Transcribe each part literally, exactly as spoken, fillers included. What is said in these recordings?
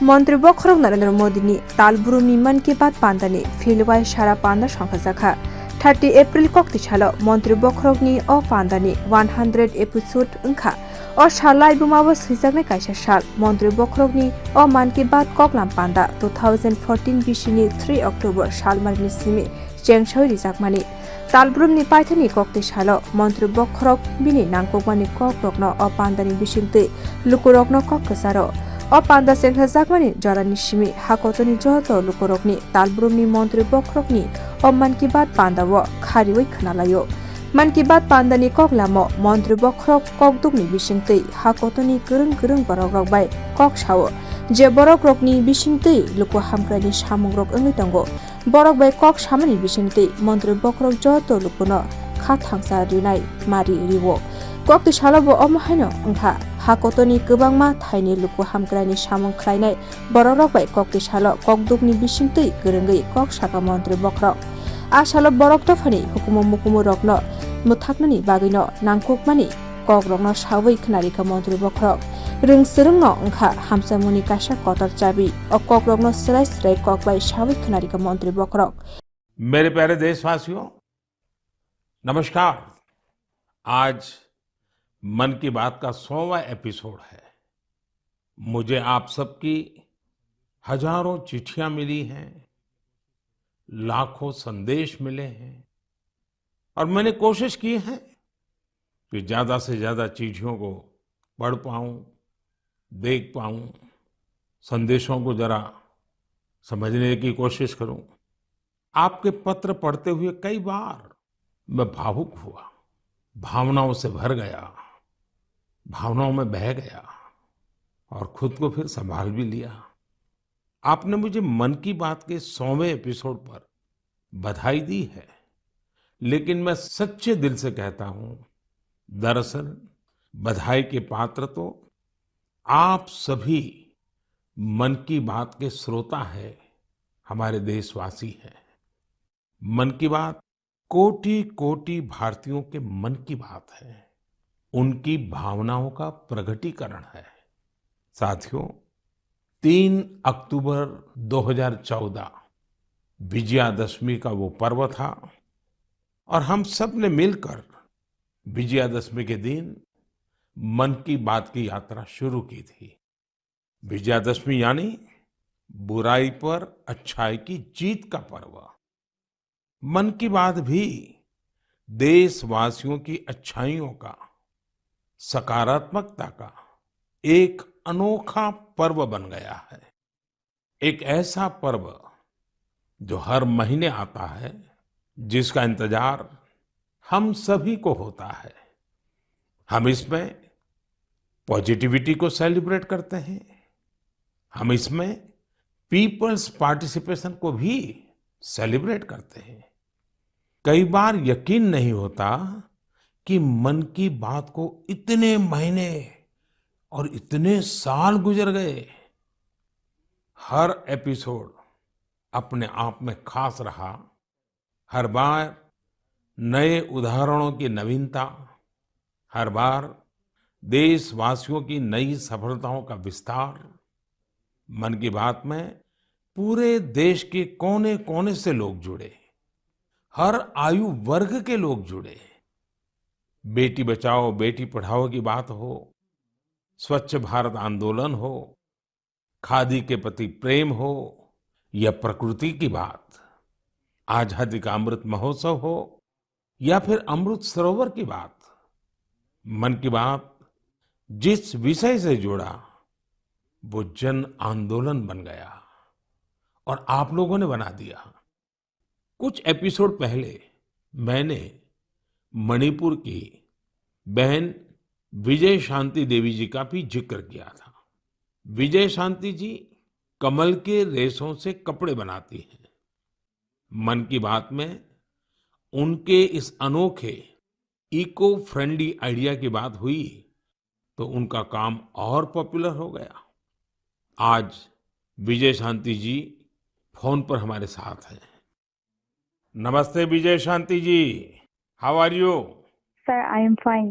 Montri bokhorok Narendra Modi ni talbrumni Mann Ki Baat pandani philwai sara panda songkhajakha. Thirty April kokti salo Montri bokhorokni o pandani one hundred episode wngkha. O sal laibumao swijaknai kaisa sal. Montri bokhorokni o Mann Ki Baat koklam panda two thousand fourteen bisini three October salmarini simi chengsawi rijakmani. Talbrumni paithakni kokti salo Montri bokhorok bini nangkukmani kokrokno o pandani bisingtwi lukurokno kok kwcharo. O panda chengsajakmani jorani simi hakotorni joto lukurokni talbrumni Montri bokhorokni o Mann Ki Baat pandao khariwi khwnalaio. Mann Ki Baat pandani koklamo Montri bokhorok kokdukni bisingtwi hakotorni kwrwng kwrwng borokrok bai kok sao, je borokrokni bisingtwi luku hamkraini samungrok wngwi tongo. Borok bai kok samani bisingtwi Montri bokhorok joto lukuno kha thangsa rinai mari rio. Kokti salo bo omo haino wngkha, hakotorni kwbangma thaini luku hamkraini samung khlainai borokrok bai kokti salo kokdukni bisingtwi kwrwngwi kok saka Montri bokhorok. A salo borok dophani hukumu mukumu rokno mwthaknani bagwino nangkukmani kokrokno sawi khwnarikha Montri bokhorok. Rwng swrwngno wngkha hamjakmungni kaisa kotor chabi. O kokrokno swrai swrai kok bai sawi khwnarikha Montri bokhorok. मेरे प्यारे देशवासियों, नमस्कार। आज मन की बात का सौवां एपिसोड है। मुझे आप सबकी हजारों चिट्ठियां मिली हैं, लाखों संदेश मिले हैं और मैंने कोशिश की है कि ज्यादा से ज्यादा चिट्ठियों को पढ़ पाऊं, देख पाऊं, संदेशों को जरा समझने की कोशिश करूं। आपके पत्र पढ़ते हुए कई बार मैं भावुक हुआ, भावनाओं से भर गया, भावनाओं में बह गया और खुद को फिर संभाल भी लिया। आपने मुझे मन की बात के सौवें एपिसोड पर बधाई दी है, लेकिन मैं सच्चे दिल से कहता हूं, दरअसल बधाई के पात्र तो आप सभी मन की बात के श्रोता हैं, हमारे देशवासी हैं। मन की बात कोटि कोटि भारतीयों के मन की बात है, उनकी भावनाओं का प्रगटीकरण है। साथियों, तीन अक्टूबर दो हज़ार चौदह विजयादशमी का वो पर्व था और हम सब ने मिलकर विजयादशमी के दिन मन की बात की यात्रा शुरू की थी। विजयादशमी यानी बुराई पर अच्छाई की जीत का पर्व। मन की बात भी देशवासियों की अच्छाइयों का, सकारात्मकता का एक अनोखा पर्व बन गया है। एक ऐसा पर्व जो हर महीने आता है, जिसका इंतजार हम सभी को होता है। हम इसमें पॉजिटिविटी को सेलिब्रेट करते हैं, हम इसमें पीपल्स पार्टिसिपेशन को भी सेलिब्रेट करते हैं। कई बार यकीन नहीं होता कि मन की बात को इतने महीने और इतने साल गुजर गए। हर एपिसोड अपने आप में खास रहा। हर बार नए उदाहरणों की नवीनता, हर बार देशवासियों की नई सफलताओं का विस्तार। मन की बात में पूरे देश के कोने-कोने से लोग जुड़े, हर आयु वर्ग के लोग जुड़े। बेटी बचाओ, बेटी पढ़ाओ की बात हो, स्वच्छ भारत आंदोलन हो, खादी के प्रति प्रेम हो या प्रकृति की बात, आजादी का अमृत महोत्सव हो या फिर अमृत सरोवर की बात, मन की बात जिस विषय से जुड़ा, वो जन आंदोलन बन गया और आप लोगों ने बना दिया। कुछ एपिसोड पहले मैंने मणिपुर की बहन विजय शांति देवी जी का भी जिक्र किया था। विजय शांति जी कमल के रेशों से कपड़े बनाती हैं। मन की बात में उनके इस अनोखे इको फ्रेंडली आइडिया की बात हुई तो उनका काम और पॉपुलर हो गया। आज विजय शांति जी फोन पर हमारे साथ हैं। नमस्ते विजय शांति जी, how are you? Sir, I am fine.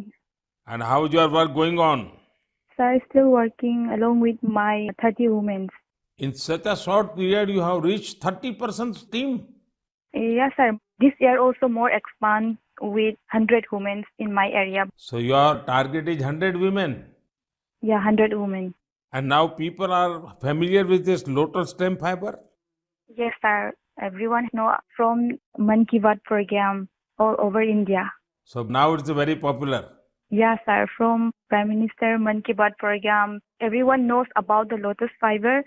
And how is your work going on? Sir, still working along with my thirty women. In such a short period, you have reached thirty percent team. Yes, sir. This year also more expand with hundred women in my area. So your target is hundred women? Yeah, hundred women. And now people are familiar with this lotus stem fiber? Yes, sir. Everyone know from Mann Ki Baat program all over India. So now it's very popular. Yes, sir. From Prime Minister Mann Ki Baat program, everyone knows about the lotus fiber.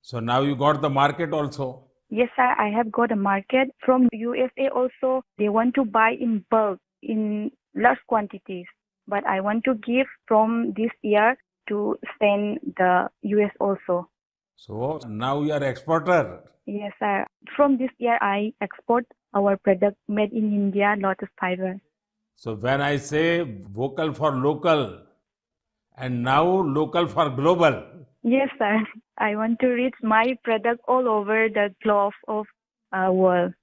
So now you got the market also. Yes, sir. I have got a market. From U S A also, they want to buy in bulk, in large quantities. But I want to give from this year to send the U S also. So now you are exporter. Yes, sir. From this year, I export our product made in India, lotus fiber. So when I say vocal for local and now local for global. Yes, sir. I want to reach my product all over the globe of uh, world.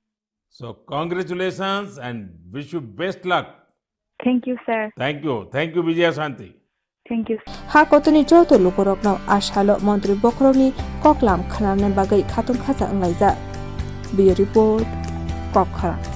So congratulations and wish you best luck. Thank you, sir. Thank you. Thank you, Vijaya Shanti. Thank you. Ha kotoni joto lukurokno a salo montri bokhorokni koklam khnanani bagwi khatung khacha wnglaijak. Bureau Report, Kokkhorang.